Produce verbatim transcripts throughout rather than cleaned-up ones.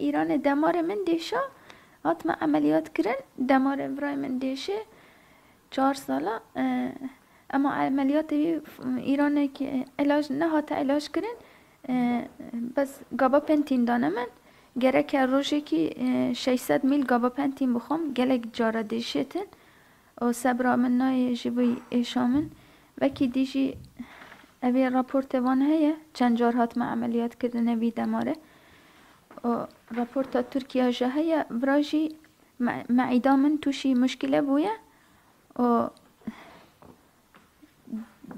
Îranê demarê min dêşa, hatime emeliyat kirin, demarê birayê min dêşê çar sala. E, ema emeliyatê wî Îranekî, e, îlac nehate îlac kirin. E, bes gabapentin dane min. Gerek her rojekî, e, şeş sed mîl gabapentin bixwim. Gelek cara dêşêtin. Û sebra min nayê ji bo êşa min. Wekî dî jî evê raportê wan heye, çend car hatime emeliyat kirdine vî demarê. Û raporta Tirkiye jî heye, vira jî me-, meîda min tûşî muşkile bûye. Û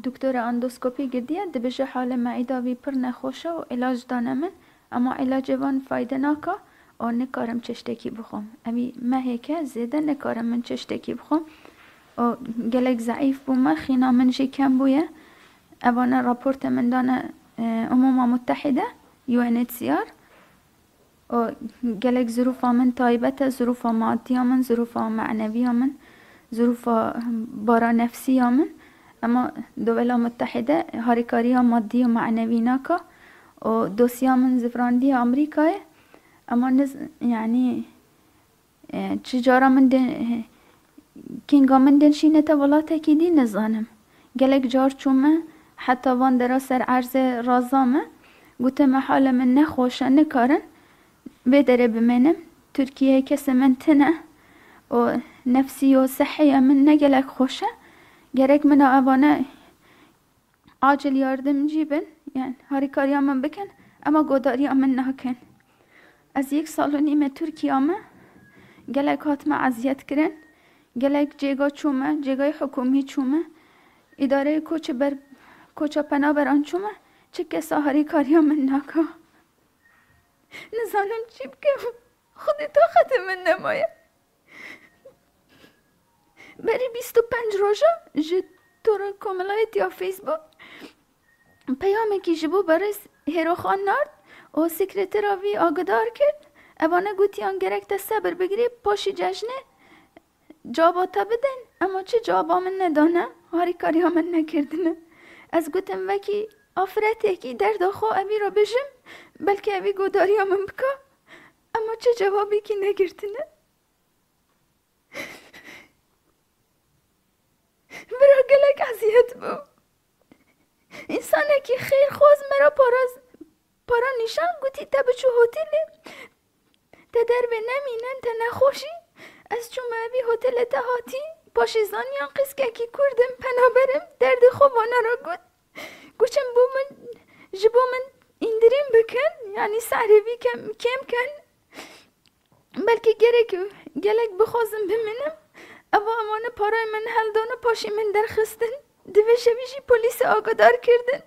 doktora endoskopî girtiye, dibêje halê meîda wî pir nexweş e û îlac dane min, ema îlacê van fayde naka û nikarim çiştekî bixwim. Evî mehêk e, zêde nikarim min çiştekî bixwim. Û gelek zeîf bûme, xîna min jî kem bûye. Evane raportê min dane, e, Umuma Mutehîde, U N H C R. Û gelek zirûfa min taybet e, zirûfa madiya min, zirûfa maneviya min, zirûfa bara nefsiya min. Ema Dewela Mutehîde harîkariya madî û manevî naka. Û dosya min zivrandiye Amerîkayê. Ema niz-, yanî, e, çi cara min dê, e, kênga min dê şînete welatekî dî nizanim. Gelek car çûme heta van dera ser erzê raza me. Gotime halê min nexweş e, nikarin vê derê bimênim. Tirkiyeyê kesê min tune û nefsî û sehiya min ne gelek xweş e. Gerek min a evane acil yardimcî bin, yani harîkariya min bikin, ema godariya min nakin. Ez yek sal û nîme Tirkiya me, gelek hatime eziyet kirin, gelek cêga çûme, cêgayê hikûmî çûme, îdareyê koçê ber, koça penaberan çûme, çi kesa harîkariya min naka. Nizanim çi bikim. Xwedê taqetê min nemaye. Berî bîst û pênc roja ji tora komelayetiya Facebook peyamekî ji bo berêz Hêroxan nard û sekretera vî agidar kir. Evane gotiyan gerek te sebir bigirî, paşî cejnê caba te bidin, ema çi caba min nedane, harîkariya min nekirtine. Ez gotim, wekî afiretekî derda xwe evî re bijim, belkî evî godariya min bika, ema çi cewabekî negirtine. Bira gelek eziyet bû. Însanekî xêrxwaz me re para, para nîşan, gotî te biçû hotelê, te dervê nemînin, te nexweşî. Ez çûme vî hotelê te hatî, paşê zaniyan qîzkekî kurd im, penaber im, derdê xwe vana re got. Goçim bo min, ji bo min îndirîn bikin, yanî serê vî kem, kêm kin. Belkî gerek, gelek bixwazim bimînim. Eva evane parayê min heldana paşê min derxistin. Di vê şevî jî polîsê agadar kirdin.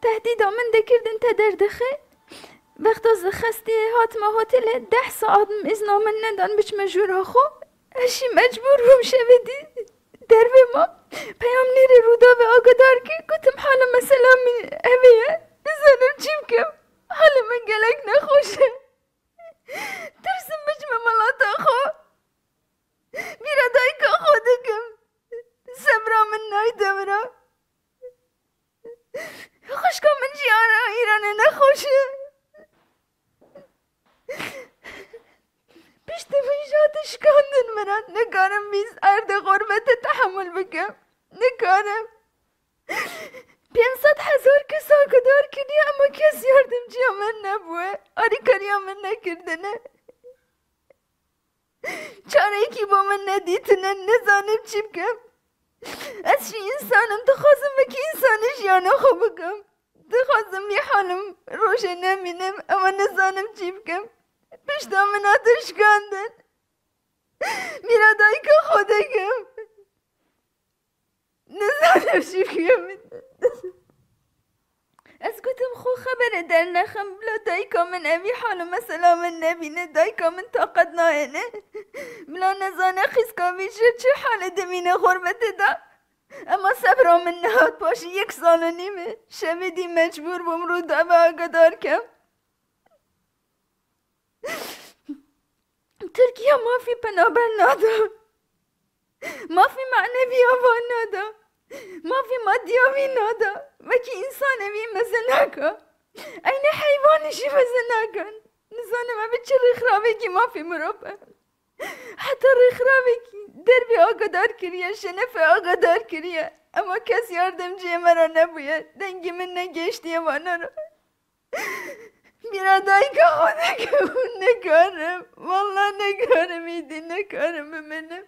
Tehdîda min dekirdin te derdixe. Wexta zixestiyê hatime hotelê, deh saet min îzna min nedan biçime jûra xwe. Ez jî mecbûr bûm şevê dî dervê ma. Peyamnêrê Rûdawê agadar kir, gotim hala mesela min evê ye. Nizanim çi bikim. Halê min gelek nexweş e. Tirsim biçime welata xwe. Bîra dayika xwe dikim. Sebra min nayde min re. Xwişka min jî ara Îranê nexweş e. Piştî min jî hate şikandin min re. Nikarim vî erdê xurbetê tehemûl bikim. Nikarim. Pênc sed hezar kes agidar kiriye, ema kes yardimciya min nebûye, alîkariya min nekirtine. Çarekî bo min nedîtine, nizanim çi bikim. Ez jî însan im, dixwazim wekî însanî jiyana xwe bikim. Dixwazim vî halim rojê nemînim, ema nizanim çi bikim. Pişta min hate şikandin. Bîra dayika xwe dikim. Nizanim çi bikim. Ez gotim, xwe xeberê dernexim, bila dayika min evî hal û mesela min nebîne, dayika min taqet nayêne. Bila nezane xîzka vî ji çi halê dimîne xurbetê de. Ema sebra min nehat paşî yek sal û nîmê. Şevê dî mecbûr bûm Rûdawê agadar kem. Tirkiye mafî penaber nada. Mafî maneviya van nada. Mafî madiya vî nada. Wekî însanê vî meze naka. Eynê heywanê jî meze nakin. Nizanim em ê çi rêxrawekî mafê mirov be. Heta rêxrawekî derbê agadar kiriye, şenefê agadar kiriye. Ema kes yardimciyê me re nebûye. Dengê min negihiştiye vana re. Bîra dayika xwe dikim, nikarim. Walla nikarim, îdî nikarim bimînim.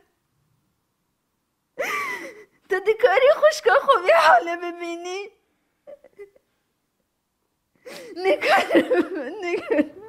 Tu dikarî xwişka xwe vê halê bibînî? Nikarim, nikarim.